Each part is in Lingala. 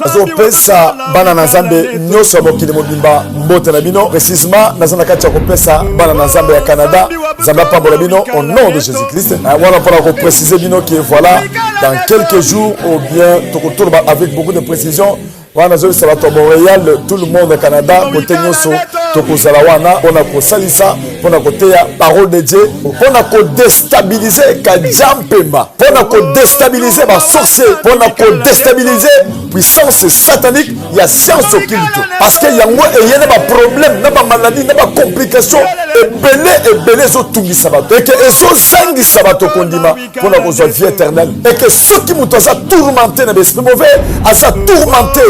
Nazopesa bana na Nzambe nyonso ya mokili mobimba mbote na bino. Précisément naza na kati ya kopesa bana na Nzambe ya Canada. Nzambe apambola bino au nom de Jésus-Christ. Wana mpona koprécise bino que voilà, dans quelques jours ou bien tokotoloba avec beaucoup de précision. Wana nazobisa bato ya Montréal, tout le monde ya Canada, kote nyonso tokozala wana mpona kosalisa, mpona koteya parole de Dieu, mpona kodestabilize kajampemba, mpona kodestabilize basorcier, mpona kodestabilize puissance satanique ya science occulte, parce que yango eye na baproblème, na bamaladie, na bacomplication ebele ebele ezotungisa bato, eke ezozangisa bato kondima mpona kozwa vie éternelle. Eke soki moto aza tourmenté na baesprit mauvais, aza tourmenté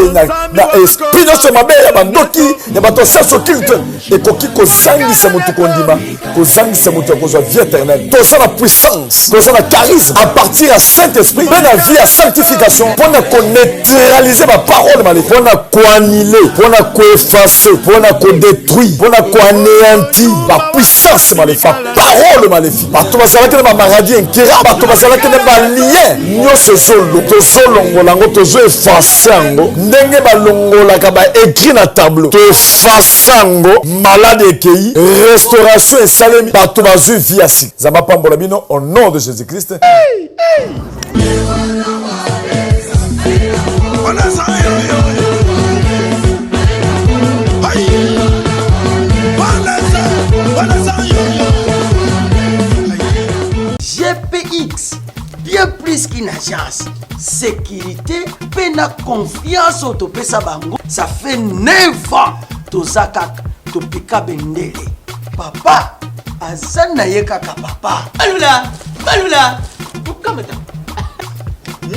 na esprit nyonso mabe ya bandoki, ya bato ya science occulte, ekoki kozangisa moto kondima, kozangisa moto ya kozwa vie éternelle. Toza na puissance, toza na charisme à partir ya Saint Esprit mpe na vie ya sanctification mpona koneutraliser baparole maléfique, mpona koannuler, mpona koeffacer, mpona kodétruire, mpona koanéantir bapuissance maléfique, baparole maléfique. Bato bazalaki na bamaladi incurable, bato bazalaki na balien nyonso, ezolo tozolongola yango, tozoeffacer yango ndenge balongolaka baécrit na tableau. Toeffacer yango, malade ekei, restauration esalemi, bato bazwi vie ya sika. Nzambe apambola bino au nom de Jésus Christ. GPX, bien plus qu'une agence, sécurité mpe na confiance oyo topesa bango, ça fait 9 ans toza kaka topika bendele. Papa aza na ye kaka papa. Balula balula kokamata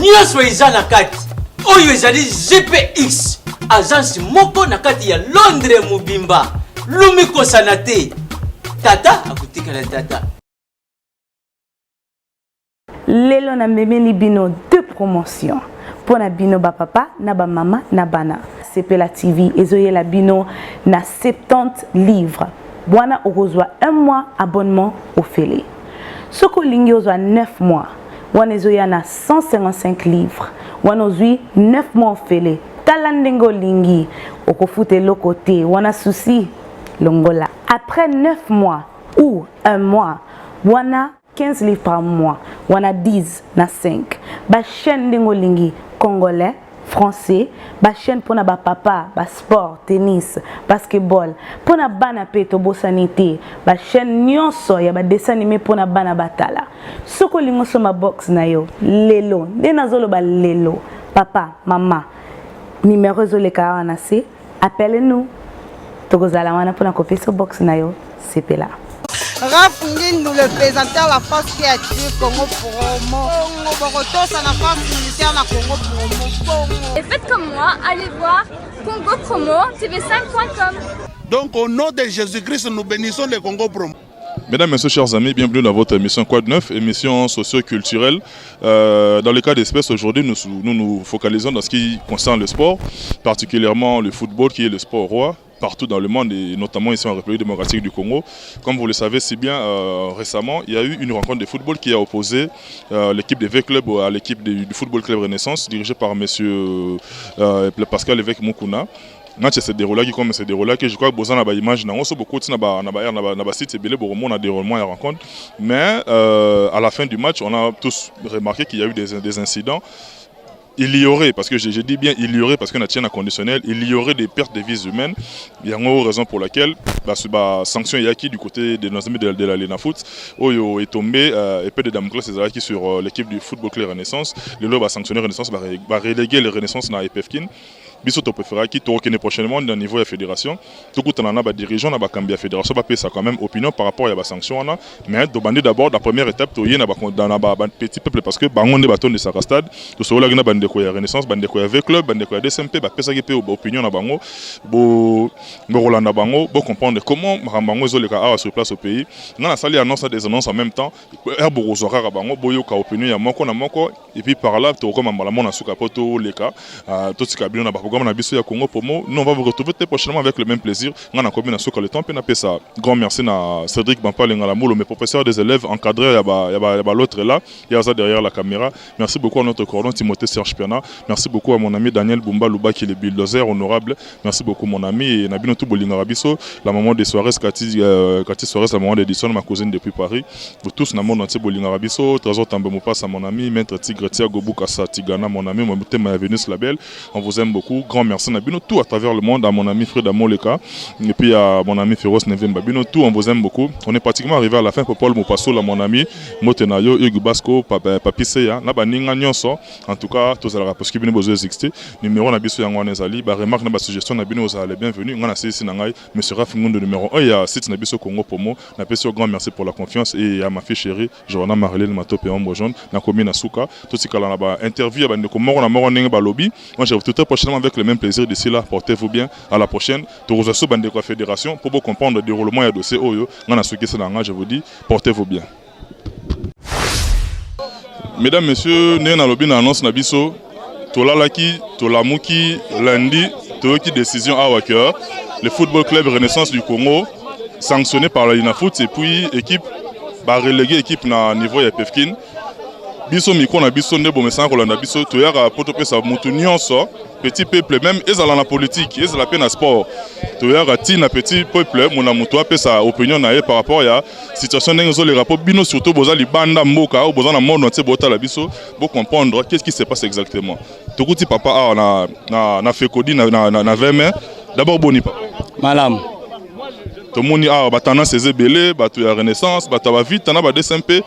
nyonso eza na kati. Oyo ezali GPX, agence moko na kati ya Londres mobimba. Lumi kosana te, tata akotikala tata. Lelo namemeli bino deux promotions mpo na bino bapapa na bamama na bana. Sepela TV ezoyela bino na 70 livres wana, okozwa un mois abonnement ofele. Soki olingi ozwa 9 mois, wana ezoya na 155 livres, wana ozwi 9 mois ofele. Tala ndenge olingi, okofuta eloko te wana, susi longola. Après 9 mois ou un mois, wana 15 livres par mois, wana 10 na 5. Bachaîne ndenge olingi, congolais, français, bachaîne mpona bapapa, basport, tennis, basketball, mpona bana mpe tobosani te, bachaîne nyonso ya badessin animé mpona bana batala. Soki olingi osomba box na yo lelo, nde nazoloba lelo, papa, mama, numéro ezoleka awa na se, appelle nous, tokozala wana mpona kopesa box na yo. Sepela. Raf Ngindu, le présenteur, la force qui attire Congo Promo. Congo Bokotosa, la force militaire, la Congo Promo. Bongo. Et faites comme moi, allez voir Congo Promo TV5.com. Donc au nom de Jésus-Christ, nous bénissons le Congo Promo. Mesdames, Messieurs, chers amis, bienvenue dans votre émission Quoi de neuf, émission socio-culturelle. Dans le cas d'espèce, aujourd'hui, nous, nous nous focalisons dans ce qui concerne le sport, particulièrement le football qui est le sport roi partout dans le monde et notamment ici en République démocratique du Congo. Comme vous le savez si bien, récemment, il y a eu une rencontre de football qui a opposé l'équipe des V-Club à l'équipe du Football Club Renaissance, dirigée par M. Pascal Évêque Mukuna. Match se déroulaki comme se déroulaki. Je crois que boza na baimage nango so bokoti na ba site ebele, bokomona déroulement ya rencontre. Mais à la fin du match, on a tous remarqué qu'il y a eu des incidents. Il y aurait, parce que je dis bien il y aurait, parce qu'on a tient un conditionnel, il y aurait des pertes de vies humaines. Il y a une raison pour laquelle bah, sanction eyaki du côté de nos amis de la Lena Foot, oyo est tombé épée de Damoclès ezalaki sur l'équipe du Football Club Renaissance. Lelo basanctionner Renaissance, bareléguer le Renaissance na EPFKIN. Biso topréféraki tokokende prochainement na niveau ya fédération, tokutana na badirigeant, na bakambi ya fédération, bapesa quand même opinion par rapport ya basanction wana. Mais tobandi d'abord la première étape, toye na bapetit peuple, parce que bango nde batondisaka stade. Tosololaki na bandeko ya Renaissance, bandeko ya V Club, bandeko ya DCMP, bapesaki mpe opinion na bango. Bokolanda bango, bocomprendre comment makambo yango ezoleka awa sur place au pays. Nga nasali annonce, des annonces en même temps ere bokozwa kaka bango, boyoka opinion ya moko na moko, et puis par là tokokoma mbala mona suka mpo toleka, totika bino na programme na biso ya Congo Promo. Nous on va vous retrouver très prochainement avec le même plaisir. Nga na komi na suka le temps pe na pesa grand merci na Cédric Bampale Ngalamolo, mes professeurs des élèves encadrés ya ba ya ba, ya ba l'autre là, ya za derrière la caméra. Merci beaucoup à notre cordon Timothée Serge Piana. Merci beaucoup à mon ami Daniel Bumba Luba qui est le bulldozer honorable. Merci beaucoup mon ami et na bino tout bolingaka biso, la maman de Suarez Cathy euh, Cathy Suarez, la maman d'Edison, ma cousine depuis Paris. Vous tous na monde entier bolingaka biso, Trésor Tambe Mopasa mon ami, Maître Tigre Thiago Bukasa Tigana mon ami, mon motema ya Venus la belle. On vous aime beaucoup. Grand merci na bino tout à travers le monde à mon ami Freda Moleka et puis à mon ami Féroce Nevemba. Bino tout on vous aime beaucoup. On est pratiquement arrivé à la fin pour Paul Mopasola mon ami, Motenayo Hugues Basco, Papi Seya, na baninga nyonso. En tout cas, tozalaka parce que bino bozo exister. Numéro na biso yango wana ezali, ba remarques na ba suggestions na bino ozala les bienvenus. Nga na silisi na ngai Monsieur Raf Ngundu numéro 1 ya site na biso Congo Promo. Na pesi yo grand merci pour la confiance et à ma fille chérie Joanna Marilyn Matope Ombre Jaune. Na komi na suka. Totikala na ba interview ya bandeko moko na moko ndenge balobi. Moi je vous retrouve très prochainement avec le même plaisir. D'ici là, portez-vous bien. À la prochaine. Tokozwa so bandeko ya fédération pour bo comprendre déroulement ya dossier oyo. Nga na sukisi na nga, je vous dis portez-vous bien. Mesdames, Messieurs, ndenge nalobi na annonce na biso, tolalaki, tolamuki lundi, toyoki décision awa que le Football Club Renaissance du Congo sanctionné par la Linafoot et puis équipe ba relégué équipe na niveau ya Pefkin. Biso micro na biso nde bomesana kolanda biso, toyaka po topesa mutu nyonso petit peuple même ezala na politique ezala pe na sport, toyaka ti na petit peuple mona mutu apesa opinion na ye par rapport ya situation ndenge ezoleka, po bino surtout boza libanda mboka oyo boza na monde entier botala biso bo comprendre qu'est-ce qui se passe exactement. Tokuti papa awa na, na, na Fekodi na, na, na, na 20 mai. D'abord boni papa? Malamu. Tomoni awa ba tendance eza ebele, bato ya Renaissance, bato ya bavita na ba DCMP.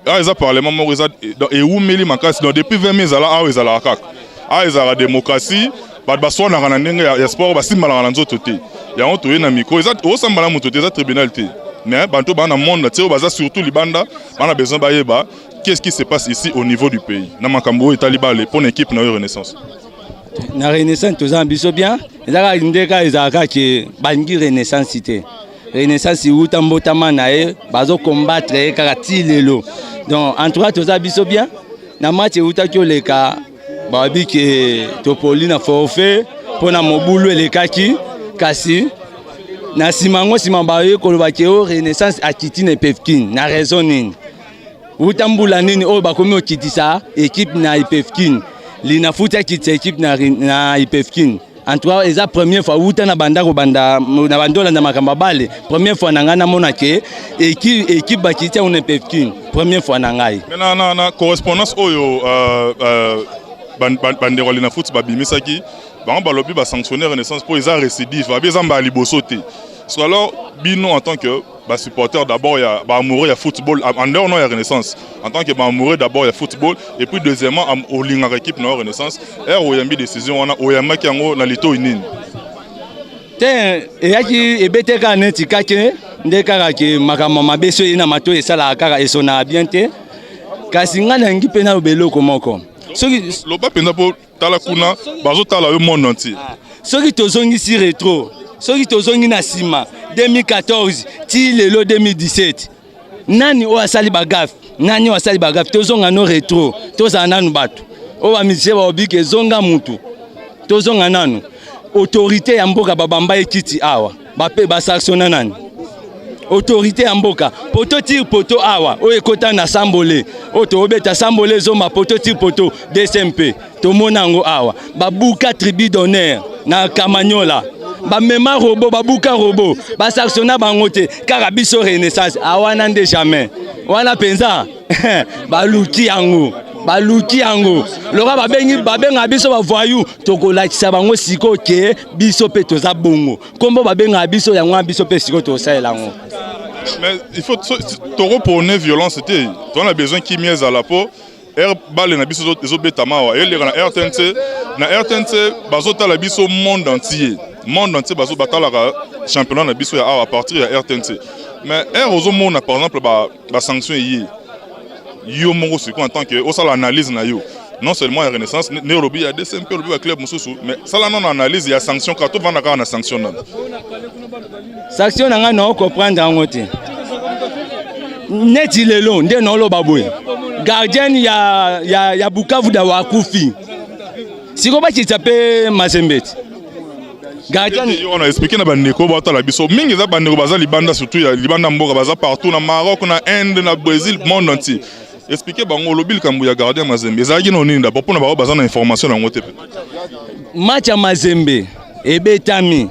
Awa eza parlement moko eza ewumeli makasi, donc depuis 20 mai ezala awa, ezalaka kaka awa, ezalaka démocratie, bato baswanaka na ndenge ya sport, basimbalaka na nzoto te. Yango toye na micro, eza osambala moto te, eza tribunal te, mais bato baa na monde tie oyo baza surtout libanda bana besoin bayeba qu'est-ce qui se passe ici au niveau du pays na makambo oyo etali bale mpo na équipe na oyo Renaissance. Na Renaissance toza na biso bien, eza kaka nde kaka ezalaka kaka ke balingi Renaissance te. Renaissance iwuta mbotama na ye, bazokombattre ye kaka ti lelo. Donc en tout cas toza biso bien. Na match ewutaki oleka, babi ke topoli na forfait mpo na mobulu elekaki, kasi na nsima yango nsima baye koloba ke o Renaissance akiti na Epefkin na raison nini, wuta mbula nini oyo bakomi okitisa ekipe na Ipefkin, Linafoot akitisa ekipe na, na Ipefkin. En tout cas eza première fois wuta na banda kobanda na banda olanda makambo ya bale, première fois na ngai namona ke équipe bakiti yango na Ipefkin, première fois na ngai. Mais na, na, na correspondance oyo euh, euh, bandeko ya Linafoot babimisaki, bango balobi basanctionne Renaissance mpo eza récidive, babi eza mbala liboso te. So alors bino en tant que ba supporters d'abord ya ba amoureux ya football en dehors non ya Renaissance, en tant que ba amoureux d'abord ya football et puis deuxièmement olingaka équipe na Renaissance, ere oyambi décision wana, oyambaki yango na litoi nini? Te, eyaki ebete kaka neti kake nde kaka ke makambo mabe so eye na matoi esalaka kaka esonaka bien te. Kasi ngai nalingi mpe naloba eloko moko. Soki loba mpenza mpo tala kuna bazotala yo monde entier. Soki tozongisi retro, soki tozongi na nsima 2014 ti lelo 2017, nani oyo asali bagafe? Nani oyo asali bagafe? Tozonga no retro, tozala nanu bato oyo bamisie baobiki ezonga mutu, tozonga nanu autorité ya mboka babamba ye kiti awa, bape basanctionna nani? Autorité ya mboka, poto tire poto awa oyo ekota na sambole oyo toobeta sambole ezomba poto tire poto DCMP, tomona yango awa babuka tribu d'honneur na Kamanyola, bamema robo, babuka robo, basanctionna bango te, kaka biso Renaissance awana nde jamais wana mpenza baluki yango, baluki yango loka babengi babengaka biso bavoyou. Tokolakisa bango sikoyo ke biso mpe toza bongo, nkombo babengaka biso yango wana, biso mpe sikoyo tokosalela yango. Mais il faut tokoprône violence te, toza na besoin kimia ezala mpo r bale na biso ezobetama awa, eleka na RTNC, na RTNC bazotala biso monde entier, monde entier bazo batalaka championnat na biso ya awa à partir ya RTNC. Mais r ozomona par exemple basanction eye, yo moko sikoyo en tant que osala analyse na yo, non seulement ya Renaissance nde olobi ya DCMP, olobi baclub mosusu, mais sala nano analyse ya sanction kaka, tovanda kaka na sanction nano. Sanction na ngai nao comprendre yango te. Neti lelo nde naoloba boye, gardien ya, ya, ya Bukavu da wakufi. Sikoyo bakitisa mpe Mazembe ti. Gardien yo wana expliquer na bandeko batala biso mingi eza bandeko baza libanda surtout ya libanda mboka baza partout na Maroc na Inde na Brésil monde entier. Expliquer bango olobi likambo ya gardien Mazembe ezalaki na nini d'abord mpona bango baza na information yango te. Match ya Mazembe ebetami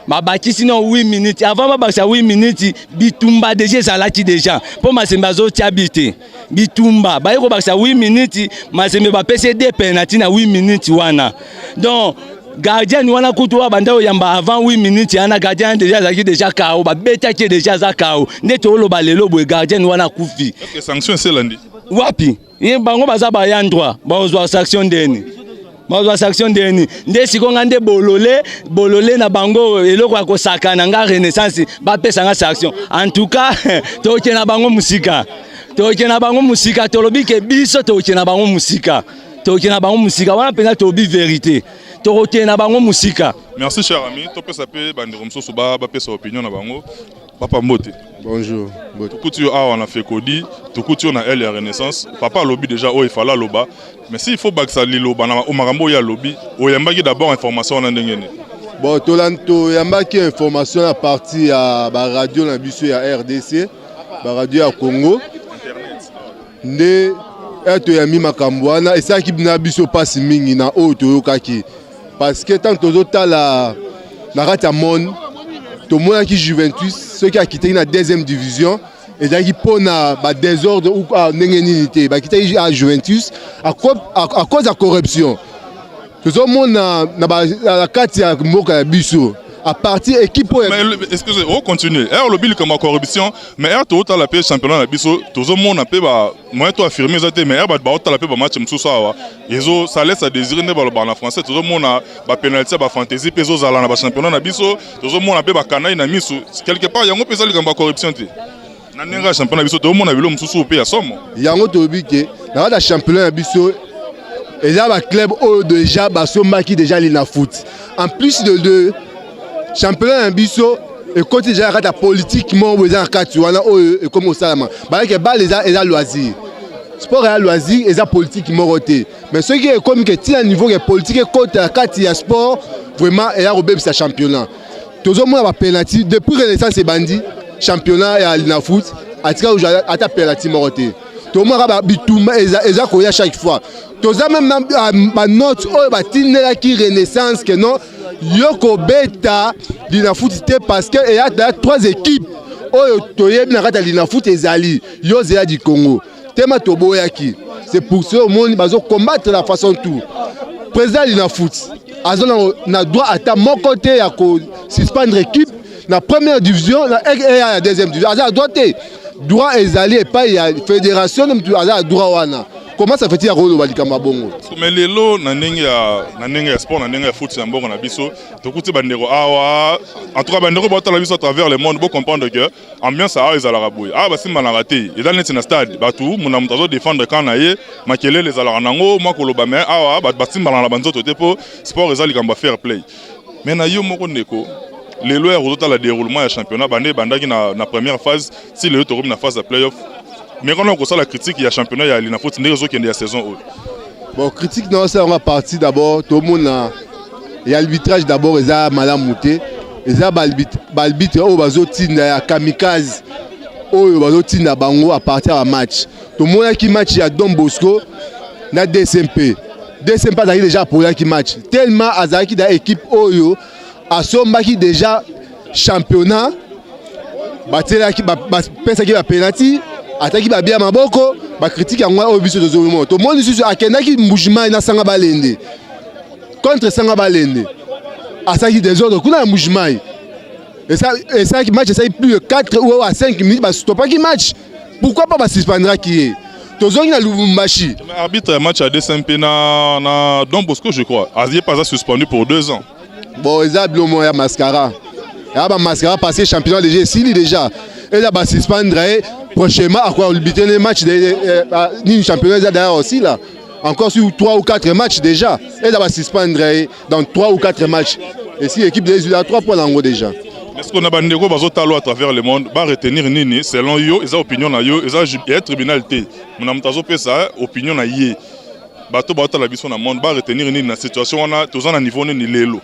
babakisi na 8 minutes avant babakisa 8 minutes bitumba deja ezalaki deja mpo Mazembe azotia bi te bitumba baye kobakisa 8 minutes Mazembe bapesi ye de penalty na 8 minutes wana donc gardien wana kutu oyo abanda oyamba avant 8 minutes wana gardien deja azalaki deja kao babetaki ye deja aza kao nde tooloba lelo boye gardien wana akufi. Sanction eselandi wapi? Ye bango baza baya droit bazwa sanction ndeni bazwa sanction ndeni nde sikoyo nga nde bolole bolole na bango eloko ya kosakana nga renaissance bapesa nga sanction en tout cas toke na bango mosika toke na bango mosika tolobi ke biso toke na bango mosika toke na bango mosika wana mpenza tolobi verité tokokende na bango mosika. Merci cher ami, topesa mpe bandeko mosusu bapesa opinion na bango. Papa mbote. Bonjour. Tokuti yo awa na Fekodi, tokuti yo na aile ya Renaissance. Papa alobi déjà oyo ifala aloba. Mais s'il faut bakisa liloba na makambo oyo alobi, oyambaki d'abord information wana ndenge nini? Bon, toyambaki information na partie ya ba radio na biso ya RDC, ba radio ya Congo. Nde toyambi makambo wana esalaki na biso mpasi mingi na oyo toyokaki. Parce que tant tozotala na kati ya monde, tomonaki Juventus soki akitaki na deuxième division ezalaki mpona ba désordre ou ndenge nini te, bakitaki à Juventus à cause ya corruption. Tozomona na kati ya mboka ya biso à partir équipe oyo. Mais excusez, on continue. Eh olobi likambo ya corruption, mais eh totala pe championnat na biso, tozomona pe ba moyen to affirmer eza te, mais eh bato baotala pe ba match mosusu awa ezo ça laisse à désirer nde balobaka na français. Tozomona ba penalty ya ba fantaisie mpe ezozala na ba championnat na biso, tozomona mpe bakanai na misu quelque part, yango mpe eza likambo ya corruption te? Na ndenge ya championnat na biso tozomona bilo mosusu mpe ya somo. Yango tolobi ke na kati ya championnat na biso eza ba club oyo déjà basombaki déjà Linafoot. En plus de deux championnat na biso ekoti déjà na kati ya politique moko boye eza na kati wana oyo ekomi kosalama bayeke bale eza loisir, sport ya loisir eza politique moko te. Mais soki ekomi ke tina niveau ke politique ekota na kati ya sport, vraiment eya kobebisa championnat. Tozomona ba penalty depuis Renaissance ebandi championnat ya Linafoot, atika kozwa ata penalty moko te. Tomonaka bitumba eza koya chaque fois. Toza même na banote oyo batindelaki Renaissance ke non, yo kobeta Linafoot te, parce que eya ya trois équipes oyo toyebi na kati ya Linafoot ezali yo zela du Congo tema toboyaki. C'est pour ça omoni bazo combattre la façon tout. Président Linafoot aza na droit ata moko te ya kosuspendre équipe na première division na ya deuxième division, aza na droit te. Droit ezali epai ya fédération, mutu aza na droit wana. Comment ça fait ya koloba likambo ya bongo? Mais lelo na ndenge ya sport, na ndenge ya foot ya mboka na biso, tokuti bandeko awa. En tout cas bandeko baotala biso à travers le monde, bocomprendre que ambiance awa ezalaka boye. Awa basimbanaka te, eza neti na stade, bato mona moto azodéfendre camp na ye, makelele ezalaka nango mwa koloba, mais awa bato basimbanaka na banzoto te mpo sport eza likambo ya fair play. Mais na yo moko ndeko, lelo ya kozotala déroulement ya championnat bande ebandaki na première phase si lelo tokomi na phase ya playoff, mais kana kosala critique ya championnat ya Linafoot ndenge ezokende ya saison oyo? Bon, critique na osala yango à partir d'abord tomona ya arbitrage. D'abord eza malamu te, eza baarbitre oyo bazotinda ya kamikaze oyo bazotinda bango à partir ya bamatch. Tomonaki match ya Don Bosco na DCMP. DCMP azalaki déjà apoyaki match tellement azalaki da équipe oyo asombaki déjà championnat, batielaki, bapesaki bapenalty, ataki babia maboko. Bacritique yango oyo biso tozomona. Tomoni lisusu akendaki Mbujimai na Sanga Balende, contre Sanga Balende asalaki désordre kuna na Mbujimai, esalaki match esalaki plus de 4 ou à 5 minutes, bastopaki match. Pourquoi pas basuspendraki ye? Tozongi na Lubumbashi. Arbitre ya match ya DCMP na Don Bosco, je crois azie pas suspendu pour 2 ans. Bon, eza bilo moko ya mascara, ya bamascara, parce que championnat déjà esili déjà, eza basuspendre ye prochainement akoarbitrer ne match nini. Championnat eza d'ailleurs aussi là encore sur 3 ou 4 matchs déjà, eza basuspendre ye dans 3 ou 4 matchs et si équipe déjà 3 points nango déjà. Est-ce qu'on a bandeko bazotala à travers le monde ba retenir nini selon yo? Eza opinion na yo, eza ya tribunal te, mona moto azopesa opinion na ye. Bato baotala biso na monde ba retenir nini na situation wana? Toza na niveau nini lelo?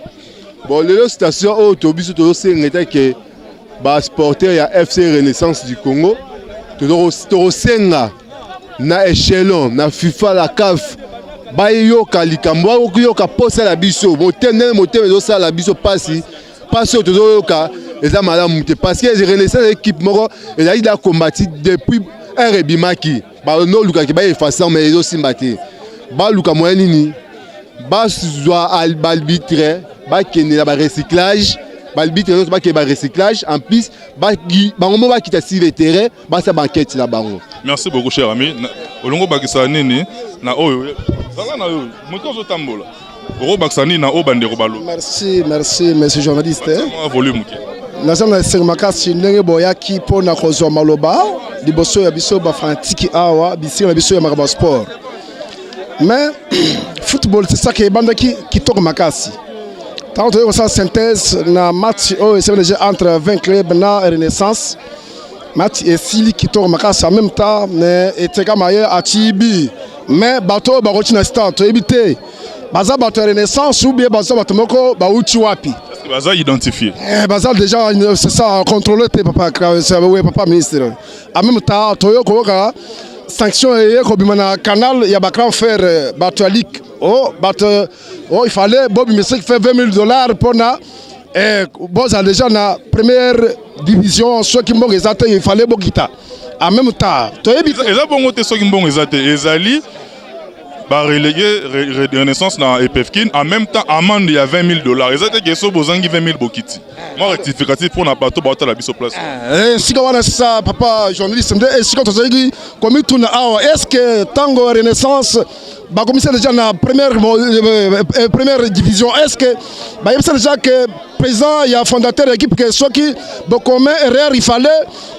Bon, lelo situation oyo to biso tozosenga ete ke basporteur ya FC Renaissance du Congo, tokosenga na échelon na FIFA, la CAF, bayoka likambo, bakoyoka posa na biso, motema ndenge motema ezosala biso mpasi. Mpasi oyo tozoyoka eza malamu te, parce que Renaissance, équipe moko ezalaki da combati depuis heure ebimaki. Banolukaki baeffacer, mais ezosimba te. Baluka moyen nini bazwa baarbitre, bakende na barecyclage, baarbitre nyonso bakende barecyclage. En plus, bango mo bakita sur le terrain, basala baenquête na bango. Merci beaucoup, cher ami. Olongo bakisa nini na oyo zala na yo moto ozotambola? Okobakisa nini na oyo bandeko balobi? Merci, merci, monsieur journaliste. Volume moke. Naza na esengo makasi ndenge boyaki mpona kozwa maloba liboso ya biso bafanatiki awa, bisika na biso ya makambo ya sport. Mais football, c'est ça que ebandaki kitoko makasi. Ntango toyei kosala synthèse na match oyo esali déjà entre 20 club na Renaissance, match esili kitoko makasi. En même temps, mais etekama ye atibi, mais bato oyo bakoti na stade, toyebi te baza bato ya Renaissance ou bien baza bato moko bauti wapi. Baza identifié? Eh, baza déjà, c'est ça, contrôlé te, papa, oui, papa ministre. En même temps, toyo koyoka sanction eye kobima na canal ya bagrand frère, bato ya ligue oh, bato oh, il fallait bobimisa qui fait 20 000 $ mpona eh, bozala déjà na première division. Soki mbongo eza te, il fallait bokita. En même temps, toyebi Eza bongo te. Soki mbongo eza te, ezali barelégué Renaissance na Epefkin, en même temps amende ya 20 000 $. Eza te ke so bozangi 20 000, bokiti. Mwa rectificatif mpona bato baotala biso place. Esika wana sisa, papa journaliste, nde esika tozalaki komituna awa: est ce que ntango Renaissance bakomisa déjà na première division, est ce que bayebisa déjà que président ya fondateur ya équipe ke soki bokome erreur, il fallait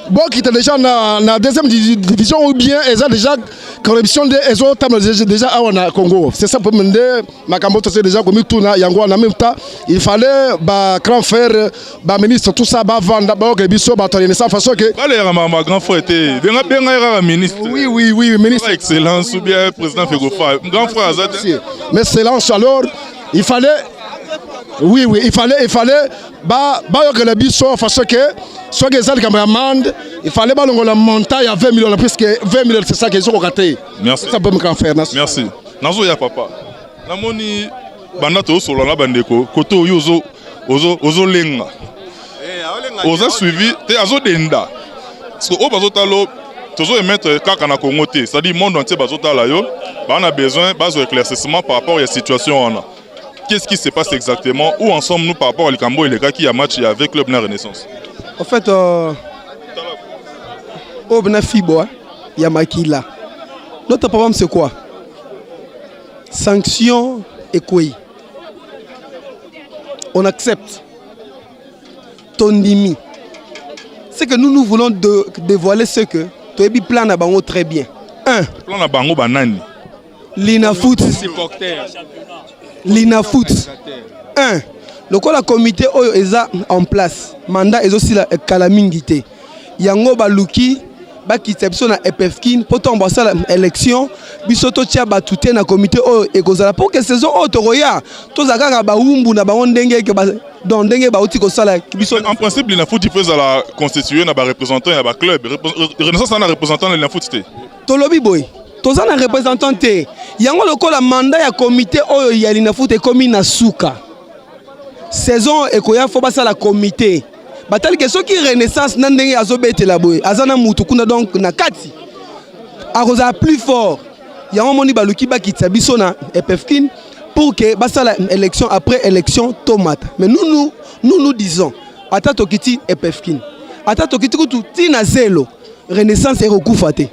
bokita déjà na deuxième division, ou bien eza déjà corruption nde ezotambola déjà awa na Congo? C'est ça problème nde makambo tozali déjà komituna yango wana. En même temps, il fallait ba grand frère, baministre, tout ça, bavanda, bayoka biso bato ya Renaissance, façon ke Baleyaka makambo ya grand frère te. Benga, benga ye kaka ministre. Oui, ministre. Excellence ou bien président Fegofa. Grand frère aza te. Mais excellence, alors il fallait, oui, il fallait bayokela biso façon ke soki eza likambo ya amende, il fallait balongola montant ya 20 millions, puisque 20 millions, c'est ça ke ezokoka te. Merci. Ça peut me grand frère. Merci. Nazoya, papa. Namoni banda tozosolola na bandeko kote oyo ozolenga, oza suivi te, azodenda, parce que oyo bazotala, tozoemettre kaka na Congo te, c'est-à-dire monde entier bazotala yo, baa na besoin bazwa éclaircissement par rapport ya situation wana. Qu'est-ce qui se passe exactement? Où en sommes-nous par rapport à likambo elekaki ya match ya avec club na Renaissance? En fait, oyo bena fibo ya makila, notre problème, c'est quoi? Sanction ekwei, on accepte, tondimi. Ce que nous, nous voulons de dévoiler, ce que toyebi plan na bango très bien. Un Plan na bango banani? Linafoot, Linafoot. Un, lokola comité oyo eza en place, mandat ezosila kala mingi te, yango baluki bakitisa biso na Epefkin mpo ntango basala élection, biso totia bato te na comité oyo ekozala, pour que saison oyo tokoya, tozala kaka bawumbu na bango, ndenge eke donc ndenge bauti kosala biso. En principe, Linafoot, il faut ezala constitué na bareprésentant ya baclub. Renaissance aza na représentant na Linafoot te. Tolobi boye, toza na représentant te. Yango lokola mandat ya comité oyo ya Linafoot ekomi na suka, saison ekoya, fo basala comité. Batali ke soki Renaissance na ndenge azobetela boye, aza na mutu kuna, donc na kati akozala plus fort. Yango moni baluki bakitisa biso na Epefkin pour que basala élection. Après élection, tomata. Mais nous, nous, nous, nous disons, ata tokiti Epefkin, ata tokiti kutu ntina zelo, Renaissance ekokufa te.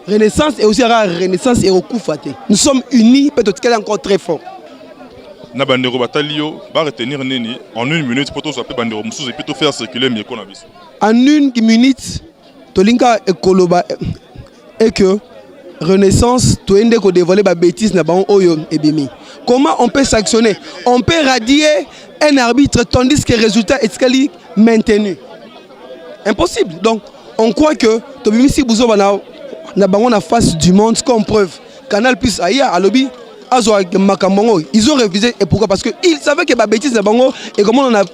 Renaissance et aussi kaka Renaissance ekokufa te. Nous sommes unis mpe totikali encore très fort. Na bandeko batali yo, baretenir nini en une minute mpo tozwa mpe bandeko mosusu et puis tofaire circuler micro na biso? En une minute, tolingi kaka ekoloba et que Renaissance, toye nde kodévoiler babêtise na bango oyo ebimi. Comment on peut sanctionner, on peut radier un arbitre tandis que résultat etikali maintenu? Impossible. Donc on croit que tobimisi buzoba na na bango na face du monde comme preuve Canal Plus aya alobi azwa makambo yango ils ont refusé et pourquoi parce que ils savaient que ba bêtises na bango ekomona na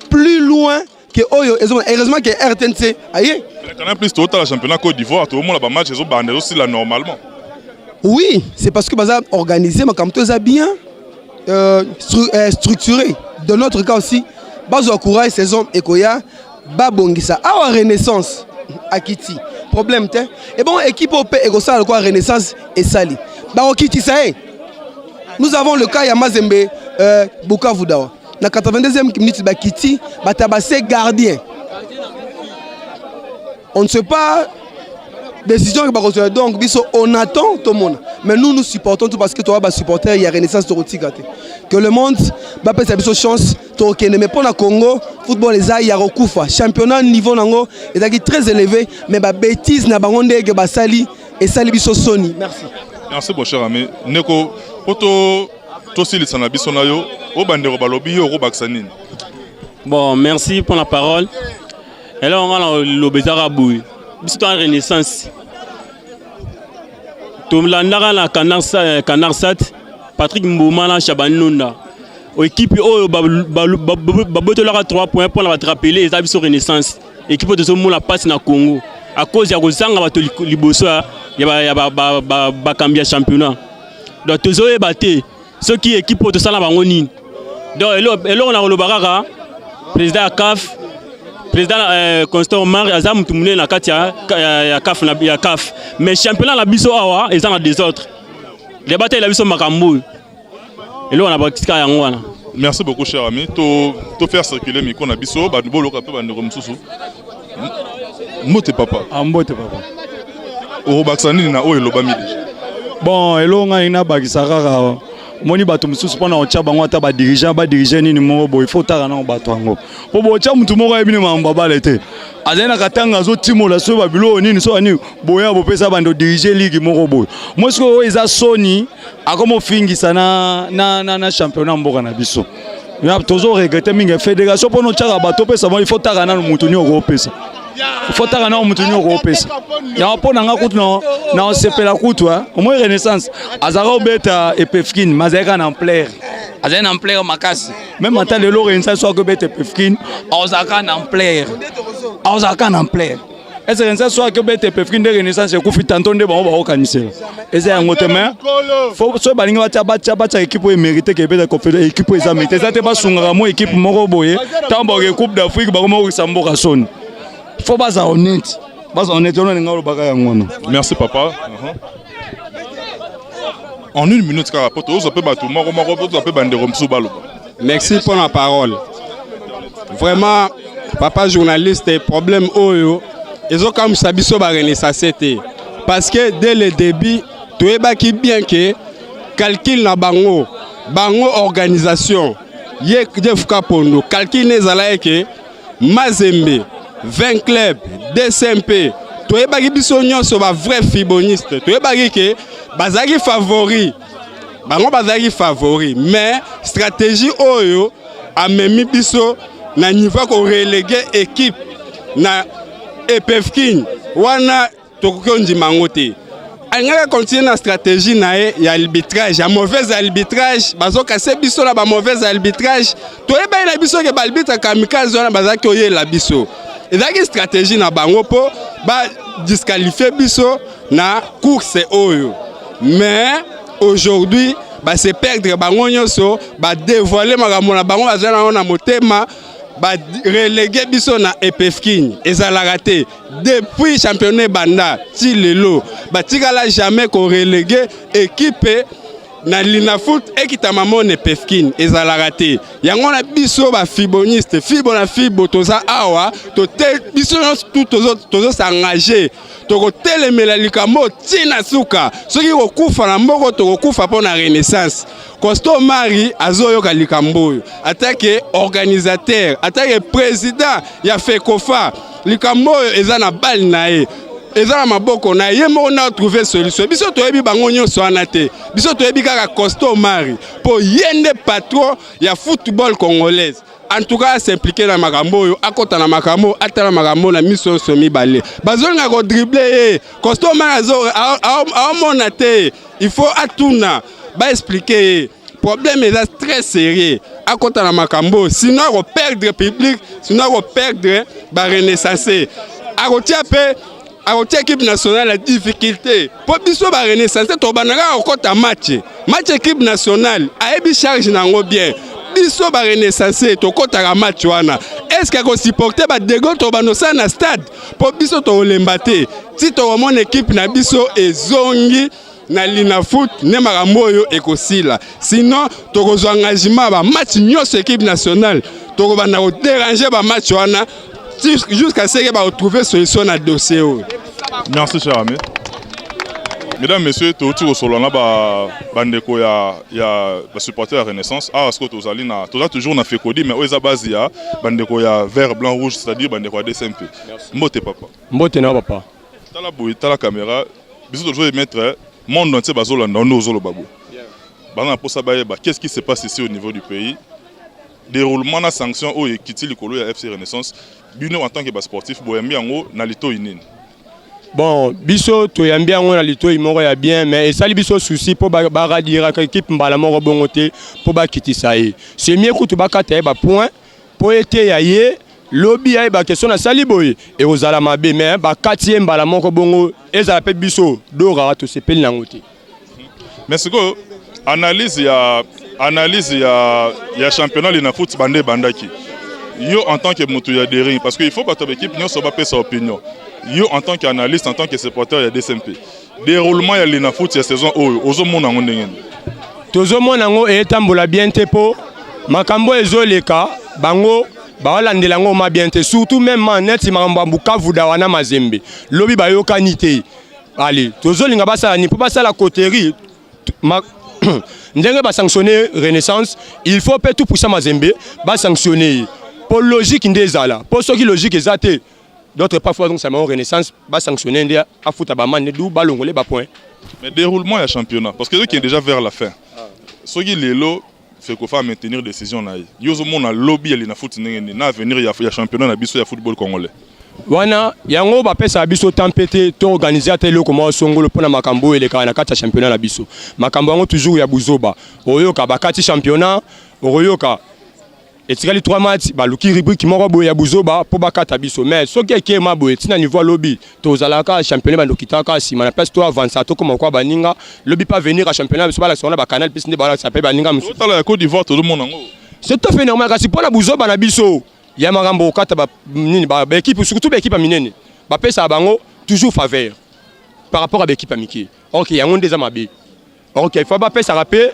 plus loin que oyo ezomona heureusement que RTNC aye Canal Plus totala championnat Côte d'Ivoire tomona ba match ezobanda ezosila normalement. Oui, c'est parce que baza organisé makambo to eza bien structuré. De notre cas aussi, bazwa courage saison ekoya babongisa awa Renaissance akiti problème te et bon équipe oyo mpe ekosala lokola Renaissance esali bakokitisa ye. Nous avons le cas ya Mazembe Bukavu Dawa na 82e minute bakiti batabase gardien. On ne sait pas décision que bakozwa, donc biso on attend tomona, mais nous nous supportons tout parce que toza basupporter ya Renaissance, tokotika te que le monde bapesa biso chance tokokende. Mais mpo na Congo football eza ya kokufa, championnat niveau nango ezalaki très élevé, mais babêtise na bango ndenge basali esali biso soni. Merci. Merci mon cher ami. Ndeko, po to tosilisa na biso na yo oyo bandeko balobi, yo okobakisa nini? Bon, merci pour la parole. Eloko nga na loba ezaka boye: biso toa Renaissance, tolandaka na Canal Sat Patrick Mboma na Chabani Nonda. Équipe oyo babotolaka 3 points mpona batrapele eza biso Renaissance. Équipe oyo tozomona mpasi na Congo à cause ya kozanga bato liboso ya bakambi ya championnat. Donc tozoyeba te soki équipe oyo tosala bango nini. Donc eloko na koloba kaka, président ya CAF, président Constant Omari, aza mutu monene na kati ya CAF, ya CAF, mais championnat na biso awa eza na désordre. Batalela biso makambo oyo. Eloko na batika yango wana. Merci beaucoup, cher ami. To to faire circuler micro na biso, bato boloka mpe bandeko mosusu. Mbote papa. Ah, mbote papa. Okobakisa nini na oyo elobami déjà? Bon, eloko ngai nabakisa kaka, omoni bato mosusu mpona kotya bango ata badirigeant badirige nini moko boye, faut otaka nango bato yango, mpo botya motu moko ayebi ni makambo abale te, azali na katanga, azotimola soki babiloko nini so nini boya bopesa bando dirige ligue moko boye. Mo sikoyo oyo eza soni, akoma ofingisa na championnat mboka na biso. Tozo regretter mingi fédération mpona otyaka bato opesa bango, il faut taka nano motu nini okopesa, faut taka nano motu nini okopesa yango. Mpo na nga kutu na osepela kutu omoi Renaissance azalaka obeta Epefkine, mais azalaki kaka na ampleur, azali na ampleur makasi. Même ata lelo Renaissance soki akobeta Epefkine, azalaka na ampleur, azalaka na ampleur. Ese Renaissance soki akobeta Epefkine nde Renaissance ekufi tanto nde bango bakokanisela eza yango te. Mais soki balingi batya équipe oyo emérite ke ebeta, équipe oyo eza mérite eza te, basungaka mo équipe moko boye. Ntango bakoke Coupe d'Afrique, bakoma kokisa mboka soni. Faut baza honnête, baza honnête. Ono ninga olobaka yango wana. Merci papa. En une minute kaka, po tozwa mpe bato moko moko, tozwa mpe bandeko mosusu baloba. Merci pour la parole. Vraiment papa journaliste, problème oyo ezokamwisa biso barenaissance te, parce que dès le début toyebaki bien ke calcul na bango, bango organisation ye Jeff Kapondo, calcul ne ezalaki ke Mazembe, 20 club DCMP. Toyebaki biso nyonso bavrai fiboniste, toyebaki ke bazalaki favori, bango bazalaki favori, mais stratégie oyo amemi biso na niveau ya koreléguer équipe na Epefkin wana, tokoki ondima yango te. Alingaki continue na stratégie na ye ya arbitrage, ya mauvaise arbitrage. Bazokase biso na bamauvaise arbitrage. Toyebaki na biso ke baarbitre kamikaze wana bazalaki oyela biso, ezalaki stratégie na bango mpo badisqualifie biso na course oyo. Mais aujourd'hui base perdre bango nyonso, badévoile makambo na bango baza nango na motema, bareléguer biso na Epefkine. Ezalaka te. Depuis championnat ebanda ti lelo, batikala jamais koreléguer équipe na Linafoot ekitama mo na Epefkine, ezalaka te. Yango na biso bafiboniste, fibo na fibo, toza awa tote, biso nyonso tu tozos'engager, tokotelemela likambo ntina suka. Soki kokufa na mboko, tokokufa mpo na Renaissance. Constant Omari azoyoka likambo oyo, atake organisateur, atake président ya FECOFA, likambo oyo eza na bale na ye, eza na maboko na ye moko na trouver solution. Biso toyebi bango nyonso wana te, biso toyebi kaka Constant Omari, mpo ye nde patron ya football congolaise. En tout cas as'impliquer na makambo oyo, akota na makambo oyo, atala makambo na miso nyonso mibale. Bazolinga kodrible ye, Costo Man aomona te, il faut atuna baexplike ye. Problème eza très sérieux, akota na makambo oyo, sinon akoperdre public, sinon akoperdre barenaissance, akotia mpe akotia équipe nationale ya difficulté mpo biso barenaissance tobanda kaka kokɔta match match. Équipe nationale ayebi charge na yango bien. Biso barenaissance tokɔtaka match wana, est ce que akosupporte badego tobanda osala na stade? Mpo biso tokolemba te ti tokomona équipe na biso ezongi na Linafoot nde makambo oyo ekosila. Sinon tokozwa engagement bamatch nyonso équipe nationale, tokobanda koderange bamatch wana jusqu'à ce que baretrouve solution na dossier oyo. Merci, cher ami. Mesdames, messieurs, touti kosolola na bandeko ya basupporter ya Renaissance. Awa sikoyo tozali na, toza toujours na Fecodi, mais oyo eza base ya bandeko ya vert, blanc, rouge, c'est-à-dire bandeko ya DCMP. Mbote, papa. Mbote na papa. Tala boye, tala caméra. Biso tozo émettre monde entier, bazolanda nde ozoloba boye. Baza na mposa bayeba qu'est-ce qui se passe ici au niveau du pays, déroulement na sanction oyo ekiti likolo ya FC Renaissance. Bino en tant que basportif, boyambi yango na litoi nini? Bon, biso toyambi yango na litoi moko ya bien, mais esali biso souci mpo baradiraka équipe mbala moko bongo te mpo bakitisa ye. C'est mieux kutu bakata ye bapoint mpo eteya ye, lobi ayeba question nasali boye ekozala mabe. Mais bakati ye mbala moko bongo, ezala mpe biso doraka tosepeli nango te. Mais sikoyo analyse ya championnat Linafoot bande ebandaki, yo en tant que moto ya Daring, parce que il faut bato ya baéquipe nyonso bapesa opinion, yo en tant qu'analyste, en tant que supporter ya DCMP, déroulement ya Linafoot ya saison oyo, ozomona yango ndenge nini? Tozomona yango etambola bien te, mpo makambo ezoleka, bango baolandela yango ma bien te, surtout même neti makambo ya Bukavu Dawa na Mazembe. Lobi bayokani te. Ale tozolinga basala nini mpo basala coterie ndenge basanctionne Renaissance, il faut mpe tout puissant Mazembe basanctionne ye mpo logique nde ezala, mpo soki logique eza te, d'autre part faut donc seulement Renaissance basanctionne nde afuta bamane du balongole bapoint. Mais déroulement ya championnat, parce que qui est déjà vers la fin, soki lelo Fecofa maintenir décision na ye, yo ozomona lobi ya Linafoot ndenge nini na avenir ya championnat na biso ya football congolais? Wana yango bapesaka biso temps mpe te toorganize ata eloko moko songolo mpona makambo oyo elekaka na kati ya championnat na biso. Makambo yango toujours ya buzoba. Oyoka bakati championnat, okoyoka etikali 3 match, baluki rubrique moko boye ya buzoba mpo bakata biso. Mais soki ekema boye ntina niveau alobi, tozalaka championnat bandoki kaka nsima na place to avancer, tokóma kwa baninga. Lobi pa venir ya championnat biso, balakisa wana bacanal mpesi nde balakisa mpe baninga mosusu. Totala ya Côte d'Ivoire, tozomona yango. C'est tout à fait normal, kasi mpona buzoba na biso ya makambo okata nini, baéquipe, surtout baéquipe ya minene, bapesaka bango toujours faveur par rapport à baéquipe ya mike. Ok, yango nde eza mabe. Ok, faut bapesaka mpe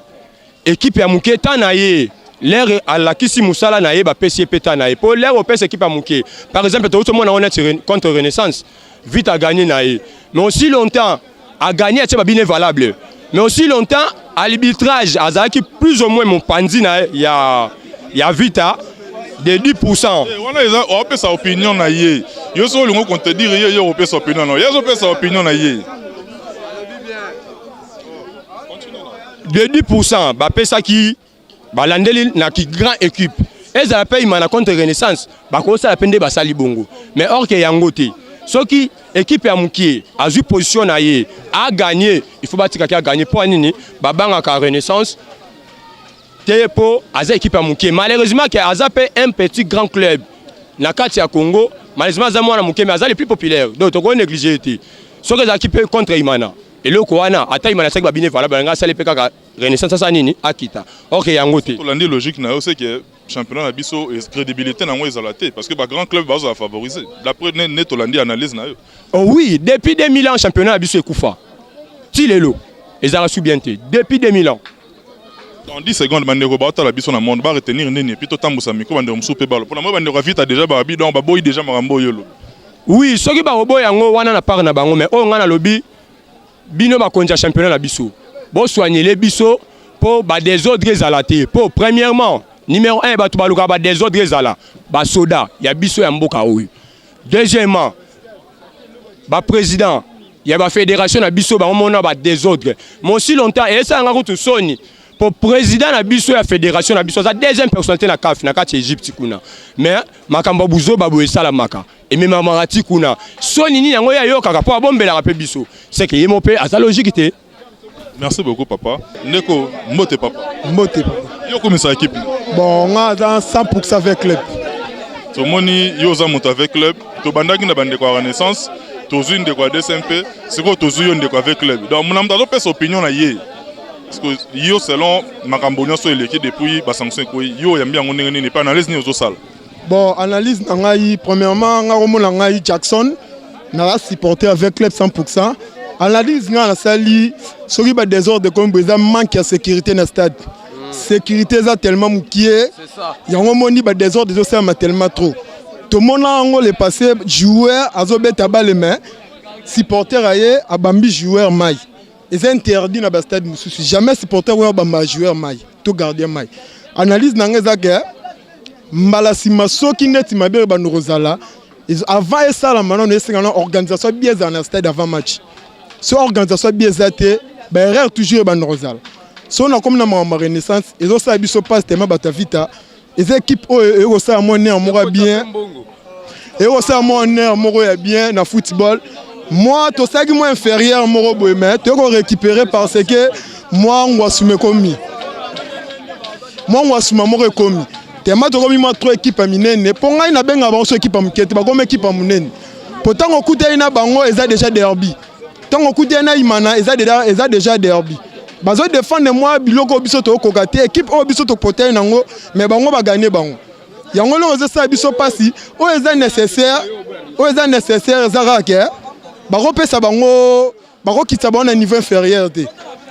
équipe ya moke ta na ye. Lere alakisi mosala na ye, bapesi ye mpe ta na ye, mpo lere opesa équipe ya moke, par exemple touti omona ngo neti contre Renaissance, vite agagné na ye, mais aussi longtemps agagné, atie babine valable, mais aussi longtemps arbitrage azalaki plus ou moins mopanzi na ya Vita de 10%. Wana eza opesa opinion na ye. Yo soki olingi contredire ye, yo okopesa opinion na ye, azopesa opinion na ye. De 10% bapesaki, balandeli na ki grand équipe ezala mpe Imana contre Renaissance, bakosala mpe nde basali bongo. Mais or ke yango te, soki équipe ya mokie azwi position na ye, aganye, il faut batikaki aganye. Mpo nini babangaka Renaissance te? Mpo aza équipe ya mokie. Malheureusement ke aza mpe un petit grand club na kati ya Congo. Malheureusement aza mwana moke, mais aza le plus populaire, donc tokoki néglige te. Soki ezalaki mpe contre Imana, eloko wana ata Imana asaki babine valable, yanga asali mpe kaka Renaissance asala nini, akita. Or ke yango te. Tolandi logique na yo, c'est que championnat na biso, crédibilité nango ezala te, parce que bagrand club bazala favoriser, d'après ne tolandi analyse na yo. Oh oui, depuis 2000 ans championnat na biso ekufa ti lelo, ezalaka su bien te depuis 2000 ans. Dans 10 secondes, bandeko baotala biso na monde baretenir nini? Et puis totambusa micro, bandeko mosusu mpe balo mpona moi. Bandeko ya Vita déjà babi, donc baboyi déjà makambo oyo olobi. Oui, soki bakoboya yango wana na part na bango, mais oyo ngai nalobi, bino bakonzi ya championnat na biso, bosoignele biso mpo badésordre ezala te. Mpo premièrement, numéro 1, bato balukaka badésordre ezala basoda ya biso ya mboka oyo. Deuxièmement, baprésident ya bafédération na biso, bango mona badésordre. Mais aussi longtemps esalanga kutu soni. Po président na biso ya fédération na biso aza deuxième personnalité na CAF na kati ya Egypte kuna. Mais makambo ya buzoba boye esalamaka. Ememamaka ti kuna. Soni nini yango ye ayokaka po abombelaka pe biso. C'est que ye moko pe aza logique te. Merci beaucoup papa. Ndeko mbote papa. Mbote papa. Yo okomisa équipe. Bon, nga aza 100% avec club. Tomoni yo oza moto avec club. Tobandaki na bandeko ya Renaissance, tozui ndeko ya DCMP, sikoyo tozui yo ndeko avec club. Donc mona moto azopesa opinion na ye. Parce que yo selon makambo nyonso eleki depuis ba sanctions ekoyi, yo oyambi yango ndenge nini pe analyse nini ozosala? Bon, analyse na ngai, premièrement, nga komona ngai Jackson, naza supporter avec club 100%. Analyse nga nasali soki ba désordre comme eza manque ya sécurité na stade. Sécurité eza tellement mukie. Yango moni ba désordre ezosalama tellement trop. Tomona yango le passé joueur azobeta balle mais supporter aye abambi joueur mai. Eza interdit na ba stade mosusu. Jamais supporter oyo abamba joueur mai to gardien mai. Analyse na nga eza ke mbala sima soki neti mabe ebanda kozala avant esalama nano esenga na organisation bien ezala na stade avant match. So organisation bien eza te, ba erreur toujours ebanda kozala. So nakomi na makambo ya Renaissance ezosala biso passe tellement bato ya Vita eza équipe oyo ekosala mwa honneur moko ya bien, ekosala mwa honneur moko ya bien na football. Moi tosalaki mwa inférieur moko boye mais toyei korécupérer parce que mwa ngwasuma ekomi, mwa ngwasuma moko ekomi tema tokomi mwa trop équipe ya minene. Mpo ngai nabengaka bango so équipe ya moke te, bakomi équipe ya monene. Po ntango okutani na bango eza déjà derby, ntango okutani na Imana eza déjà, eza déjà derby. Bazo défendre mwa biloko oyo biso tokokoka te, équipe oyo biso tokotani nango mais bango baganye bango. Yango eloko ezosala biso mpasi. Oyo eza nécessaire, oyo eza nécessaire eza kaka ke bakopesa bango, bakokitisa bango na niveau inférieur te,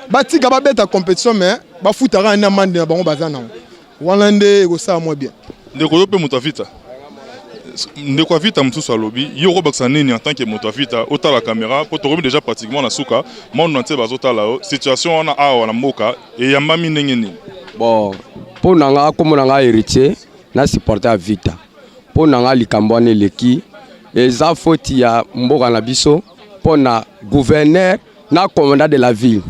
batika babeta compétition mais bafutaka na amende na bango baza nango wana nde ekosala mwa bien. Ndeko yo mpe moto ya Vita, ndeko ya Vita mosusu alobi yo okobakisa nini en tant que moto ya Vita? Otala caméra mpo tokomi déjà pratiquement na suka, monde entier bazotala yo. Situation wana awa na mboka eyambami ndenge nini? Bon, mpo na nga, kombo na nga Héritier, na supporter ya Vita. Mpo na nga, likambo wana eleki eza foti ya mboka na biso, mpo na gouverneur na commandant de la ville.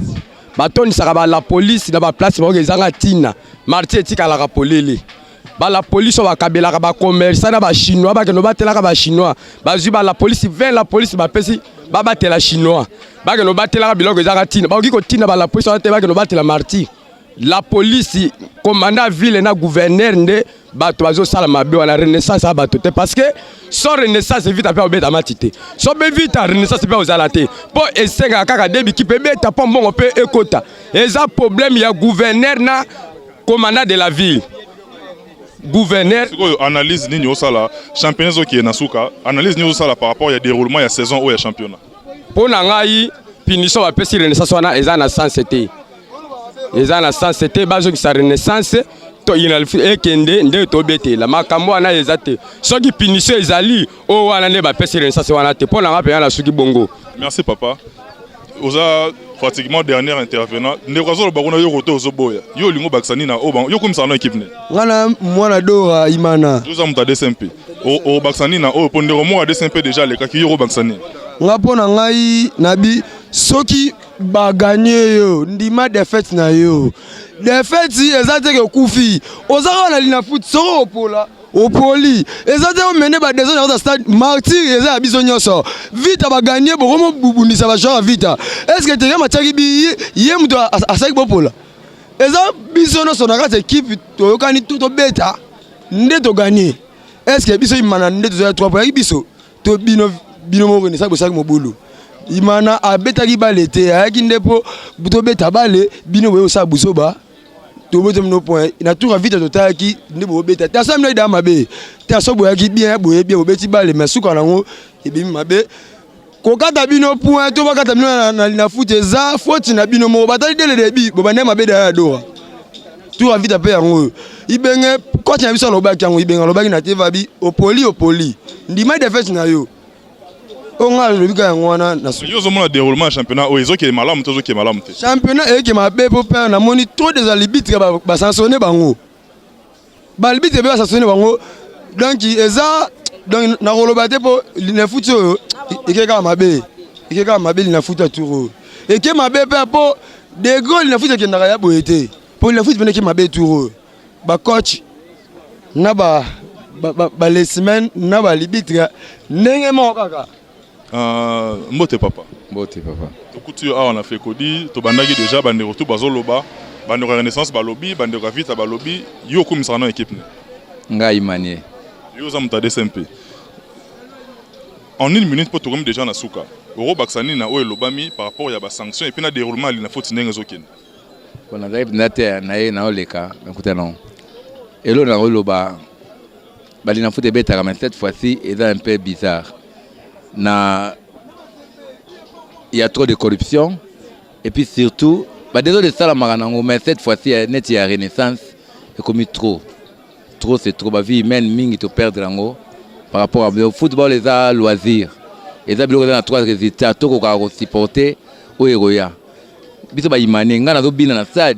Batondisaka ba la police na baplace moko ezanga ntina, marché etikalaka polele. Ba la police oyo bakabelaka bacommerçant na bachinois, bakende batelaka bachinois, bazwi ba la police 20 la police bapesi babatela chinois, bakende batelaka biloko ezanga ntina. Bakoki kotinda ba la police wana te bakende batela martyr. La police, commandant ville na gouverneur nde bato bazosala mabe wana. Renaissance ya bato te, parce que sans Renaissance Vita mpe obeta match te, so mpe Vita Renaissance mpe ozala te, mpo esengaka kaka de bikipe ebeta mpo mbongo mpe ekota. Eza problème ya gouverneur na commandant de la ville, gouverneur. Sikoyo analyse nini osala? Championnat ezokende na suka, analyse nini osala par rapport ya déroulement ya saison oyo ya championnat? Mpo na ngai, punition bapesi Renaissance wana eza na sens te, eza na sens te. Bazongisa Renaissance to ekende nde tobetela makambo wana eza te. Soki punition ezali oyo wana nde bapesi Renaissance wana te, mpo na ngai mpenza nasuki bongo. Merci papa, oza pratiquement dernier intervenant. Ndeko azoloba kuna yo kote ozoboya, yo olingi obakisa nini na oyo? Yo komisaka na équipe nini? Nga na mwana Dora Imana. Oza moto ya DCMP, obakisa nini na oyo? Mpo ndeko moko ya DCMP déjà alekaki, yo okobakisa nini? Nga mpo na ngai nabi soki baganye yo, ndima défaite na yo. Défaite eza te ke okufi, oza kaka na Linafoot. Soki opola, opoli, eza te omene badésordre na kati ya stade Martyr. Eza ya biso nyonso. Vita baganye, bokomobundisa bajoueur ya Vita. Est ce que teke matiaki bi ye moto asalaki bopola? Eza biso nyonso na kati ya ekipe toyokani tobeta nde toganye. Est ce que biso Imana nde tozoya 3 points yaki biso to bino? Bino moko Renaissance bosalaki mobulu. Imana abetaki bale te, ayaki nde mpo tobeta bale. Bino boye kosala buzoba, tobeta bino point na tour ya Vita. Totalaki nde bobeta te, asala bino ida mabe te. Aso boyaki bien, boye bien, bobeti bale, mais suka nango ebimi mabe. Kokata bino point to bakata bino na foot eza faute na bino moko. Batali dès le début bobandaki mabe daya ya Dora, tour ya Vita mpe yango oyo. Ibenge coach na biso alobaki yango, Ibenge alobaki na TV abi opoli, opoli, ndima défaite na yo. Oyo ngai alobi kaka yango wana na Yo ozomona déroulement ya championnat oyo ezokende malamu te, ozokende malamu te? Championnat eyeke mabe mpo père namoni trop des arbitres basanctionne bango, baarbitre mpe basanctionne bango. Donc eza, donc nakoloba te mpo Linafoot oyo eke kaka mabe, eke kaka mabe. Linafoot ya tour oyo eke mabe mpe mpo degre Linafoot ekendaka ya boye te. Mpo Linafoot mpeneki mabe tour oyo. Bacoach na ba balesimen na balibitre ndenge moko kaka. Mbote papa. Mbote papa. Tokuti yo awa na Fekodi, tobandaki deja bandeko tu bazoloba, bandeko ya Renaissance balobi, bandeko ya Vita balobi, yo okumisaka na équipe ne? Ngai Manie. Yo oza moto ya DCMP. En une minute mpo tokomi deja na suka. Okobakisa nini na oyo elobami par rapport ya ba sanctions et puis na déroulement ya Linafoot ndenge ezokende? Bon, nazali mpenza te na ye naoleka nakuta nango eloko nakoloba balinafoot ebetaka, mais cette fois-ci eza un peu bizarre na il y a trop de corruption et puis surtout badésordre esalamaka nango, mais cette fois-ci neti ya Renaissance ekomi trop, trop c'est trop. Bavie humaine mingi toperdre yango par rapport à football. Eza loisir, eza biloko eza na trois résultats, tokokaka kosupporter oyo ekoya. Biso bayimane, ngai nazobina na stade,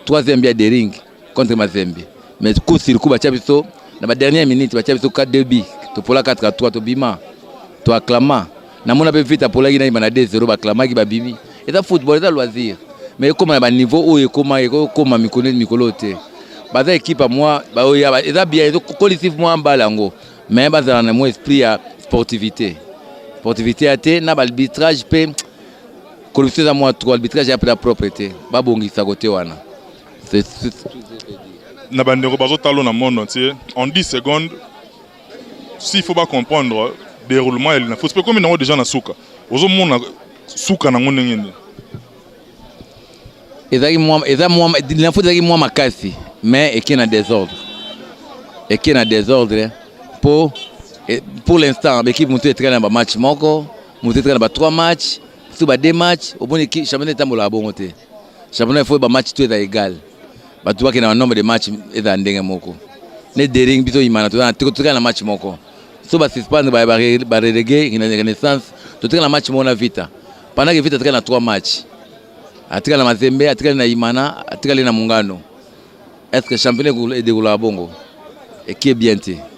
troisième ya Daring contre Mazembe, mais coup sur coup batia biso na badernière minute, batia biso 4 2 bi, topola 4 à 3, tobima, toaklama. Namona mpe vite apolaki na yima na 2 0, baklamaki, babimi. Eza football, eza loisir, mais ekóma na baniveau oyo ekóma, ekokóma mikolo mikolo te. Baza équipe ya mwa baoya, eza bien, ezokolisi mwa mbala yango, mais bazala na mwa esprit ya sportivité, sportivité ya te na baarbitrage mpe corruption eza mwa trop. Arbitrage ya mpenza propre te, babongisa kote wana. Na bandeko bazotala na monde entier, en 10 secondes, s'il faut bacomprendre déroulement ya Linafoot mpe komi nango déjà na suka, ozomona suka nango ndenge nini? Ezalaki mwa, eza mwa Linafoot ezalaki mwa makasi, mais eke na désordre, eke na désordre mpo pour l'instant baéquipe motu etikali na bamatch moko, motu etikali na ba 3 match, mosusu ba 2 match. Omoni, championnat etambolaka bongo te. Championnat, il faut bamatch to eza égal, bato bakende na nombre de match ezala ndenge moko. Ne Daring, biso Imana totikali na match moko, so basuspendre, bareléguer Renaissance, totikali na match moko na Vita, pendant que Vita atikali na 3 match, atikali na Mazembe, atikali na Imana, atikali na Mungano. Est ce que championnat edéroulaka bongo? Ekie bien te.